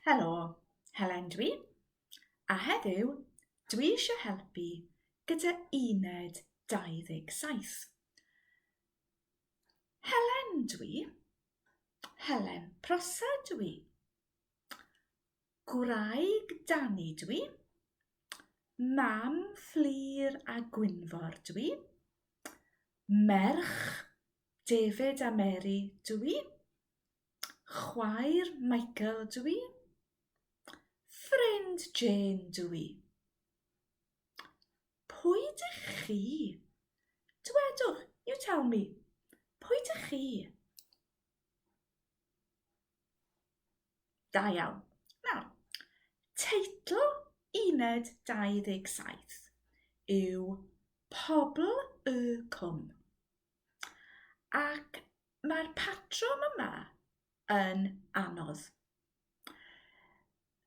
Helo, Helen dwi, a heddiw dwi eisiau helpu gyda uned 27. Helen dwi, Helen Prosser dwi, gwraig Dani dwi, mam Fflur a Gwynfor dwi, merch David a Mary dwi, Chwaer Michael dw i. Ffrind Jane dw i. Pwy dych chi? Dwedwch, you tell me. Pwy dych chi? Da iawn. Nawr, teitl uned 27 yw Pobl y Cwm. Ac mae'r patrwm yma yn anodd.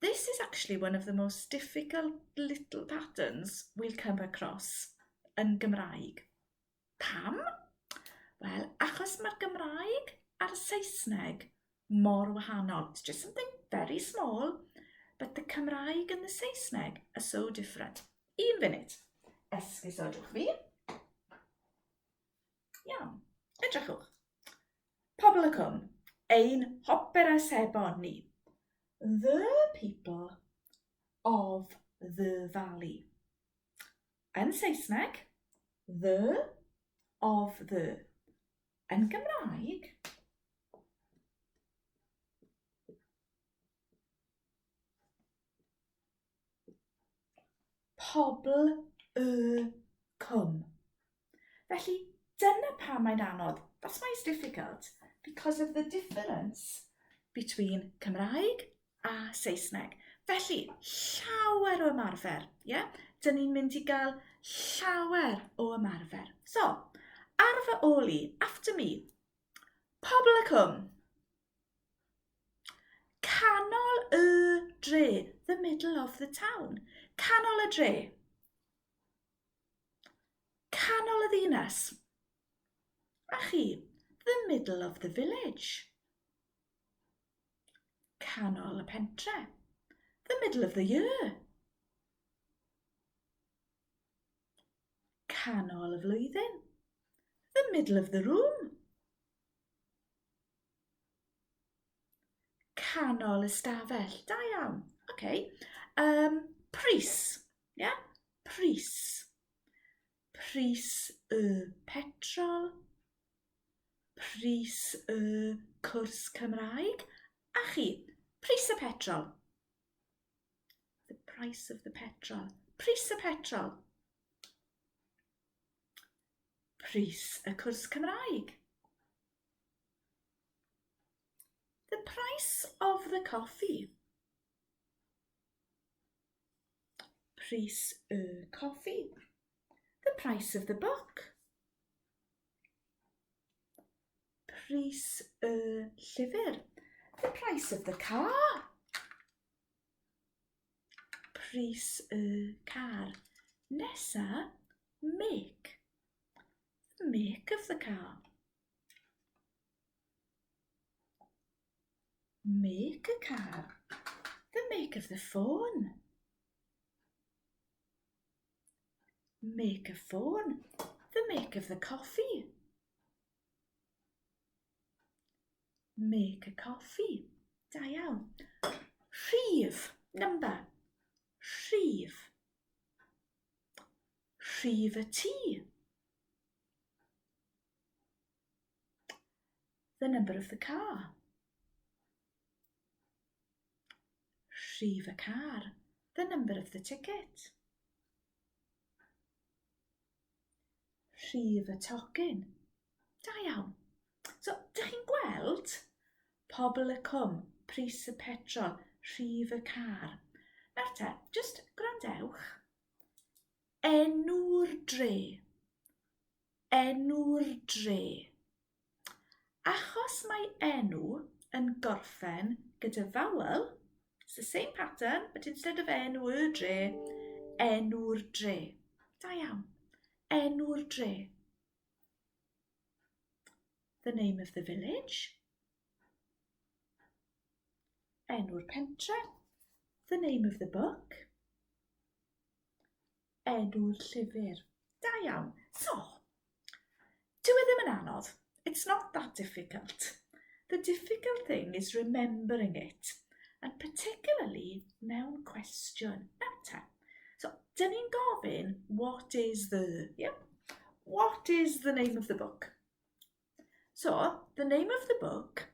This is actually one of the most difficult little patterns we'll come across yn Gymraeg. Pam? Wel, achos mae'r Gymraeg a'r Saesneg mor wahanol. It's just something very small, but the Cymraeg and the Saesneg are so different. Un funud. Esgusodwch fi. Iawn, edrychwch. Pobl y Cwm, ein hopera sebon ni. The people of the valley. Yn Saesneg, the of the. Yn Gymraeg, Pobl y Cwm. Felly, dyna pam mae'n anodd. That's why it's difficult, because of the difference between Cymraeg a Saesneg. Felly, llawer o ymarfer, ie? Yeah? Dyn ni'n mynd i gael llawer o ymarfer. So, ar fy ôl i, after me, Pobl y Cwm. Canol y dre, the middle of the town. Canol y dre. Canol y ddinas. A chi, the middle of the village. Canol y pentre. The middle of the year. Canol y flwyddyn. The middle of the room. Canol ystafell. Da iawn. OK. Um, pris. Yeah? Pris. Pris y petrol. Pris y cwrs Cymraeg. A chi, pris y petrol. The price of the petrol. Pris y petrol. Pris y cwrs Cymraeg. The price of the coffee. Pris y coffi. The price of the book. Pris y llyfr. The price of the car. Pris y car. Nesa, make. The make of the car. Make a car. The make of the phone. Make a phone. The make of the coffee. Make a coffee. Da iawn. Rhif. Number. Rhif. Rhif y tŷ. The number of the car. Rhif y car. The number of the ticket. Rhif y tocyn. Da iawn. So, dych chi'n gweld pobl y cwm, pris y petrol, rhif y car. Nawr te, just gwrandewch. Enw'r dre. Enw'r dre. Achos mae enw yn gorffen gyda vowel, it's the same pattern, but instead of enw y dre, enw'r dre. Da iawn. Enw'r dre. The name of the village. Enw'r pentre. The name of the book. Enw'r llyfr. Da iawn. So, dyw e ddim yn anodd. It's not that difficult. The difficult thing is remembering it, and particularly mewn cwestiwn. Nawr te. So, dyn ni'n gofyn, what is the, yeah? What is the name of the book? So, the name of the book,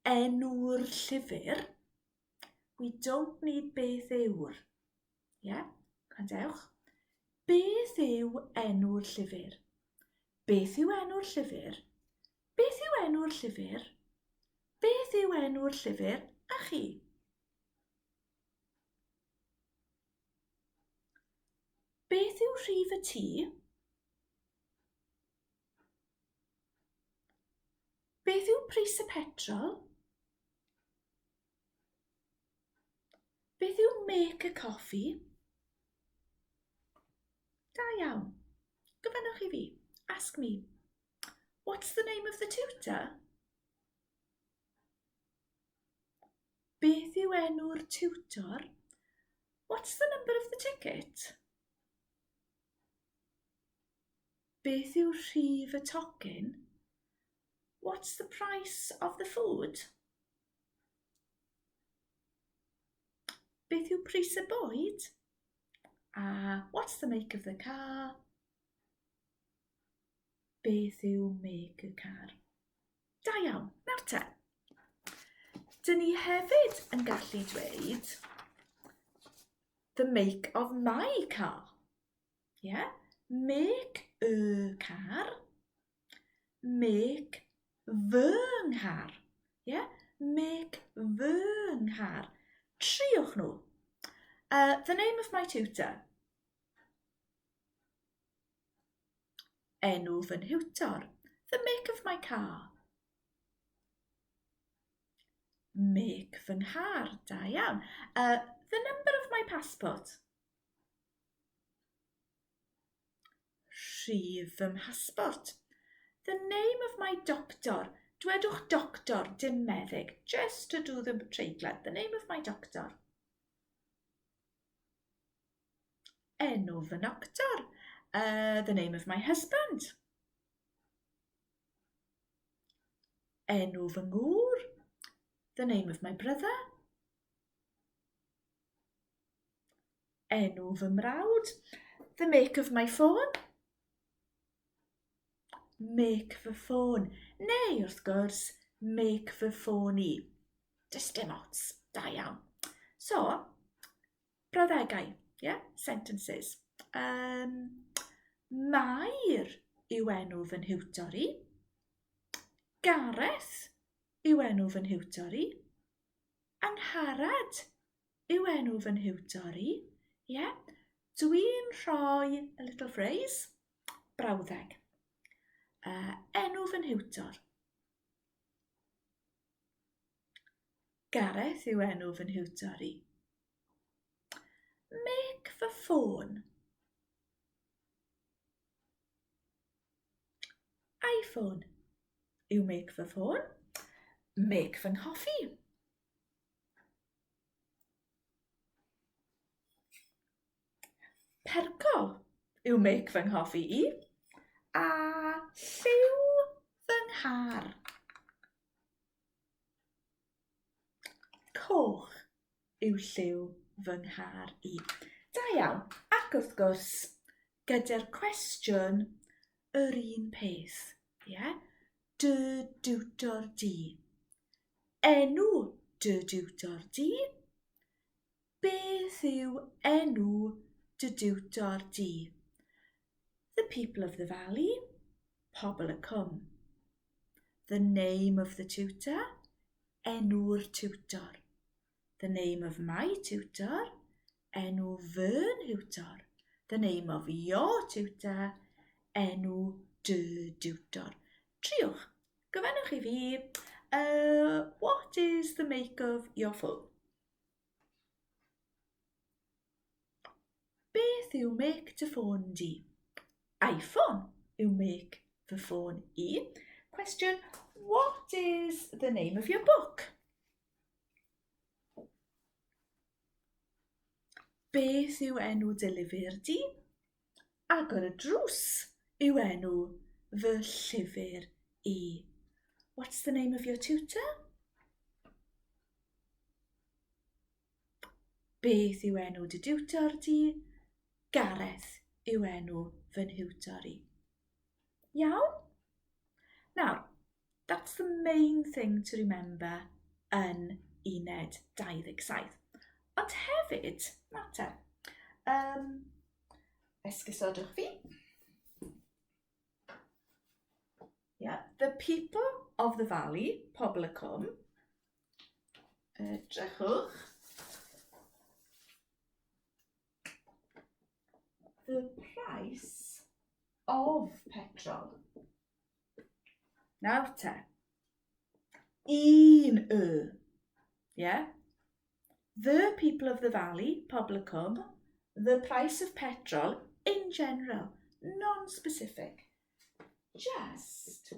enw'r llyfr, we don't need beth yw'r. Yeah? Gwrandewch. Beth yw enw'r llyfr? Beth yw enw'r llyfr? Beth yw enw'r llyfr? Beth yw enw'r llyfr? A chi? Beth yw rhif y tŷ? Beth yw pris y petrol? Beth yw make y coffi? Da iawn. Gofynnwch i fi. Ask me. What's the name of the tutor? Beth yw enw'r tutor? What's the number of the ticket? Beth yw rhif y tocyn? What's the price of the food? Beth yw pris y bwyd? A what's the make of the car? Beth yw make y car? Da iawn. Nawr te. Dyn ni hefyd yn gallu dweud the make of my car. Yeah? Make y car. Make fy nghar. Yeah? Make fy nghar. Triwch nhw. The name of my tutor. Enw fy nhiwtor. The make of my car. Make fy nghar. Da iawn. The number of my passport. Rhif fy mhasbort. The name of my doctor. Dwedwch doctor, dim meddyg. Just to do the treiglad. The name of my doctor. Enw fy noctor. The name of my husband. Enw fy ngŵr. The name of my brother. Enw fy mrawd. The make of my phone. Make fy ffôn. Neu, wrth gwrs, make fy ffôn i. Does dim ots. Da iawn. So, brawddegau, yeah? Sentences. Mair yw enw fy nhiwtor i. Gareth yw enw fy nhiwtor i. Angharad yw enw fy nhiwtor i. Ie? Dwi'n rhoi a little phrase, brawddeg. Enw fy nhiwtor. Gareth yw enw fy nhiwtor i. Make fy ffôn. iPhone yw make fy ffôn. Make fy nghoffi. Percol yw make fy nghoffi i. A lliw fy nghar. Coch yw lliw fy nghar i. Da iawn. Ac wrth gwrs, gyda'r cwestiwn, yr un peth. Ie? Dy diwtor di. Enw dy diwtor di. Beth yw enw dy diwtor di? The people of the valley, pobl y cwm. The name of the tutor, enw'r tiwtor. The name of my tutor, enw fy nhiwtor. The name of your tutor, enw dy diwtor. Triwch, gofynnwch i fi, what is the make of your phone? Beth yw make dy ffôn di? iPhone yw make fy ffôn i. Question, what is the name of your book? Beth yw enw dy lyfr di? Agor y drws yw enw fy llyfr i. What's the name of your tutor? Beth yw enw dy diwtor di? Gareth yw enw fy nhiwtor i. Iawn? Nawr, that's the main thing to remember yn uned 27. Ond hefyd, mater, um, esgusodwch fi. Yeah, the people of the valley, pobl y cwm. Edrychwch. The price of petrol. Nawr te. Un y. Yeah? The people of the valley, pobl y cwm, the price of petrol in general, non-specific. Just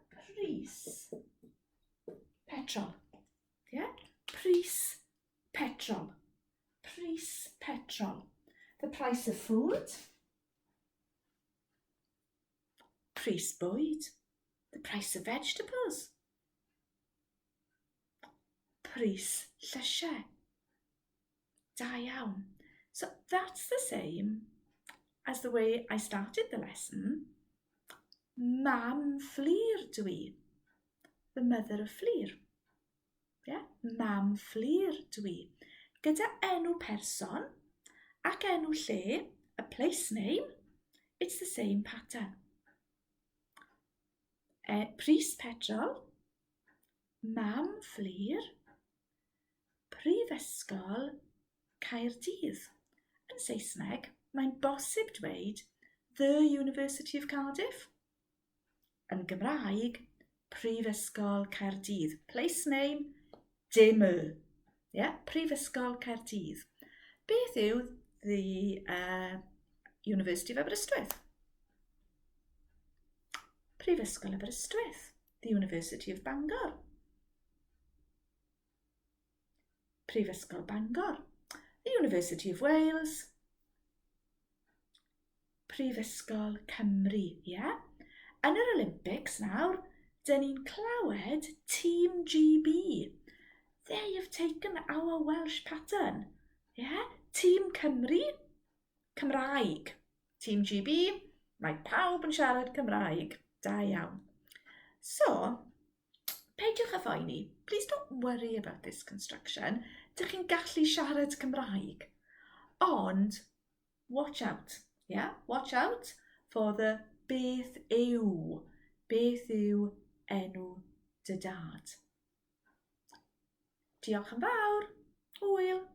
pris petrol. Yeah? Pris petrol. Pris petrol. The price of food. Pris bwyd. The price of vegetables. Pris llysiau. Da iawn. So that's the same as the way I started the lesson. Mam Fflur dwi. The mother of Fflur. Yeah? Mam Fflur dwi. Gyda enw person ac enw lle, a place name, it's the same pattern. E, pris petrol, Mam Fflur, Prifysgol Caerdydd. Yn Saesneg, mae'n bosib dweud The University of Cardiff. Yn Gymraeg, Prifysgol Caerdydd. Place name, dim y. Yeah, Prifysgol Caerdydd. Beth yw the uh, University of Aberystwyth? Prifysgol Aberystwyth. The University of Bangor. Prifysgol Bangor. The University of Wales. Prifysgol Cymru, ie? Yeah? Yn yr Olympics nawr, dyn ni'n clywed Team GB. They have taken our Welsh pattern. Yeah? Tîm Cymru, Cymraeg. Tîm GB, mae pawb yn siarad Cymraeg. Da iawn. So, peidiwch â phoeni. Please don't worry about this construction. Dych chi'n gallu siarad Cymraeg. Ond, watch out. Yeah? Watch out for the beth yw. Beth yw enw dy dad? Diolch yn fawr. Hwyl.